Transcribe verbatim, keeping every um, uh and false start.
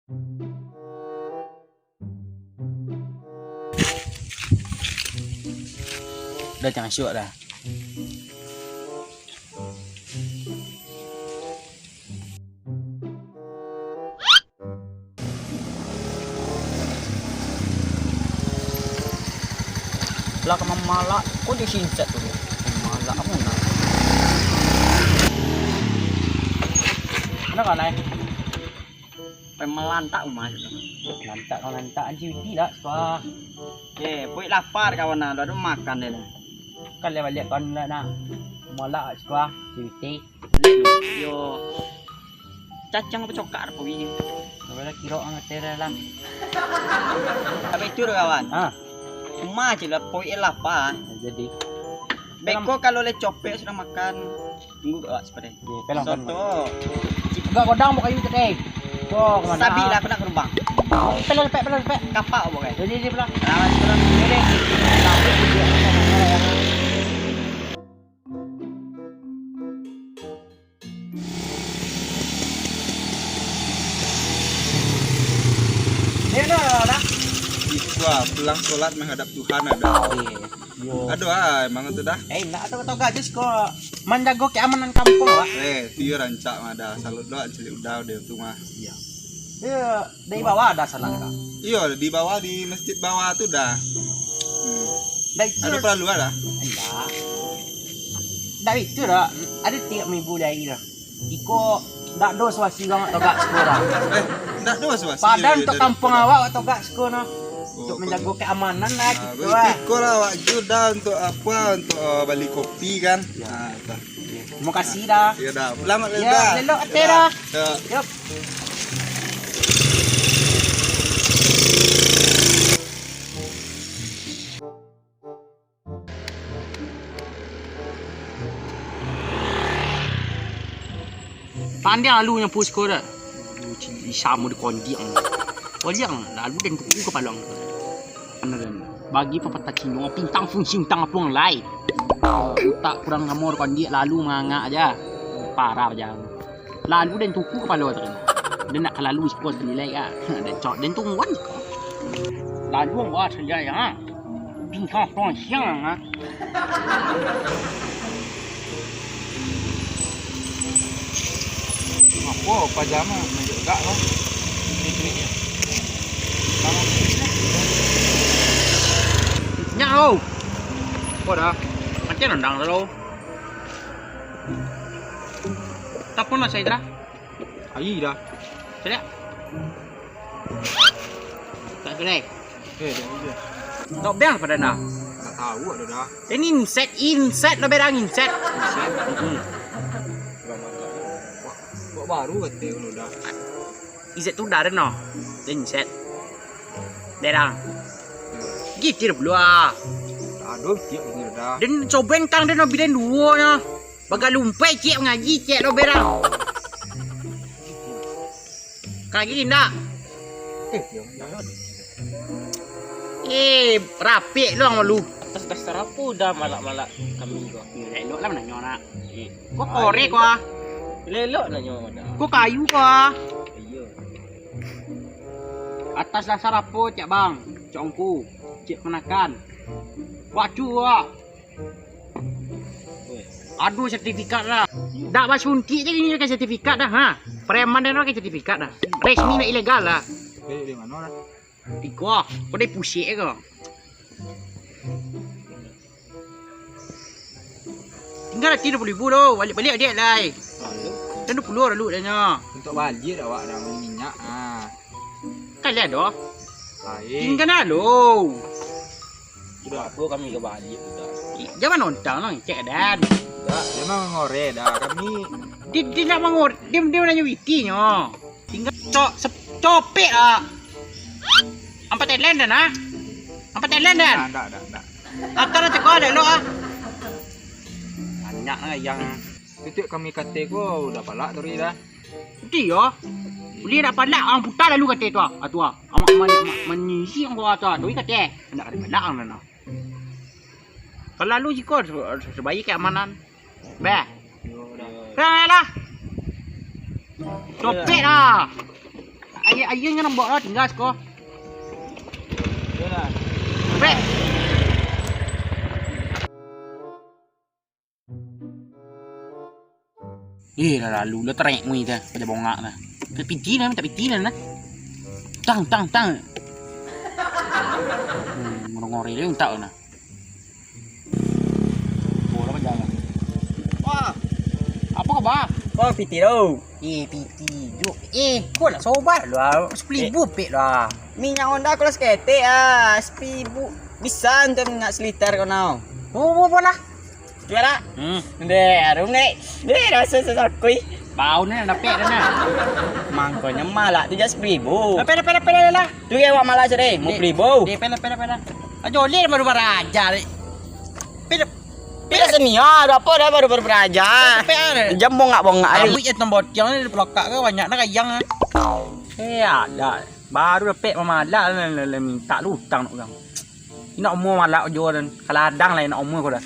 Dah, jangan syok dah. Lah, ka mamalak, kok di sinset tu? Mamalak apo nah? Mana kan, eh? Pai malantak rumah tu. Lantak kau lantak, anji witi lah, suah. Eh, puik lapar kawan nah, ado makan deh nah. Kan lah baliak kawan lah nah. Mamalak suah, anji witi. Yo. Cacang apa cokak apa bini? Kalau kiro ang tere lah. Tapi itu dah kawan. Ah. Rumah je lah, poi lapar. Jadi. Beko kalau le copek sudah makan, tunggu kau sepadan. Ye, pelang, pelang. Soto. Enggak godang mau kayu tadi. Kok kemana? Sabi lah, aku nak ke Rembang. Pelang lepek, pelang lepek. Kapak apa kan? Jadi, jadi pelang. Nah, pelang. Jadi. Iko ah, pulang solat menghadap Tuhan ado. Iyo. Ado ah, emang tu dah. Eh, nak ado tau gadis kok manjago keamanan kampung lah. Eh, tu iyo rancak mah dah. Salut doh, cilik udah dia tu mah. Iyo. Iyo. Dari bawah ado salat ka? Iyo, di bawah, di masjid bawah tu dah. Hmm. Ado paralu ado? Indak. Dari itu dah, ado tiok minggu dari dah. Iko ndak ado suasi urang togak siko dah. Eh, ndak ado suasi. Padan untuak kampuang awak togak siko nah. Oh, untuak manjago keamanan lah kito lah. Iko lah awak juo dah untuak apo, untuak, eh, bali kopi kan. Yo. Ah, dah. Terima kasih dah. Yo dah. Selamat dah. Lelok ate dah. Yo. Yo. Pandai lalu nyapu siko dah. Aduh, cik, samo di kondiang. Kondiang, lalu den tuku kapalo ang. Bagi papatah Cino, pintang fungsi utang apo ang lai. Utak kurang namo kondiak lalu mangangak aja. Parah aja. Lalu den tuku kapalo tadi. Den nak ka lalu siko sakali lai ka. Den cok, den tungguan. Lalu ang buat saja ya. Bingkang tong siang ah. Apo pajama manjogak lah. Nyak au. Apo dah? Macam nandang tu. Tapun lah saya dah. Ayi dah. Caliak. Tak kedai. Eh, dah aja. Tok bang pada dah. Tak tahu ada dah. Ini inset, inset lo berang inset. Inset? Hmm. Buat baru kata kalau dah. Izet tu dah ada no. Inset. Berang. Gitir belua. Tak ada tiap ini dah. Dan coben kang dia no bidan duo no. Bagalumpai ciek mangaji ciek lo berang. Kagi indak? Eh, yo, yo. Eh, rapik lo ang malu. Atas dasar apo udah malak-malak kami ko? Elok lah mananyo nak. Eh, ko korek ko ah. Elok nanyo dah. Ko kayu ko ah. Iyo. Atas dasar apo ciek bang? Ciek ongku, ciek panakan. Wacu ko ah. Ado sertifikat lah. Dak basuntik je kini pakai sertifikat dah, ha. Preman den pakai sertifikat dah. Resmi nak ilegal lah. Dari, dari mano dah? Iko, kau dari pusik ko. Tinggal lagi dua puluh ribu tu, balik-balik dia lai. Kan dua puluh lalu dah nyo. Untuk balik awak dah beli minyak ah. Kalian doh. Lain. Tinggal dah lo. Sudah apo kami ka baliak sudah. Jangan nonton lah, cek dan. Dak, dia mah ngoreh dah. Kami Dia, dia nak mangor, dia, dia nanyo witinyo. Tinggal cok, sep-, copek ah. Ampat Thailand dan ah. Ampat Thailand dan. Dak, dak, dak, dak. Atau nak cakap ada lo ah. Banyak lah yang Titik kami kate ko udah palak tadi dah. Beti yo. Buli nak palak ang putar lalu kate tu ah. Ah, tu ah. Amak man-, amak manyisi ang ko tu ah. Tadi kate. Nak kate palak ang nan ah. Kalau lalu jiko se-, sebaik keamanan. Bah. Yo, dah. Dah lah. Copek lah. Aia, aia nyo nambok lah, tingga siko. Iyolah. Brek. Eh, lah lalu lah terek mui dah, pada bongak dah. Mintak piti lah, mintak piti lah nah. Tang, tang, tang. Hmm, ngorong-ngorong dia mintak lah nah. Bola pajalan. Wah. Apa kau, Bah? Kau piti tau? Eh, piti. Jok. Eh, kau lah sobat lah. Sepuluh ribu pek lah. Minyak Honda aku lah saketek ah. Sepuluh ribu. Bisa untuk minyak seliter kau nau. Oh, apa lah? Juara. Hmm. Deh, harum deh. Deh, rasa sasakui. Bau ni nak dapek dah nah. Mangkonyo malak tu je sepuluh ribu. Dapek, dapek, dapek lah. Tu ya awak malak sudah. Mau beli bau. Deh, pela, pela, pela. Ajo leh baru baraja deh. Pela. Pila senior, apa dah baru-baru baraja. Capek ah. Jam bongak-bongak. Rambut je tambah tiang ni, pelakak ke banyak nak kayang ah. Eh, ada. Baru dapek mamalak lah, lah, lah, minta lu utang nak urang. Nak umur malak jo dan kaladang lah nak umur kau dah.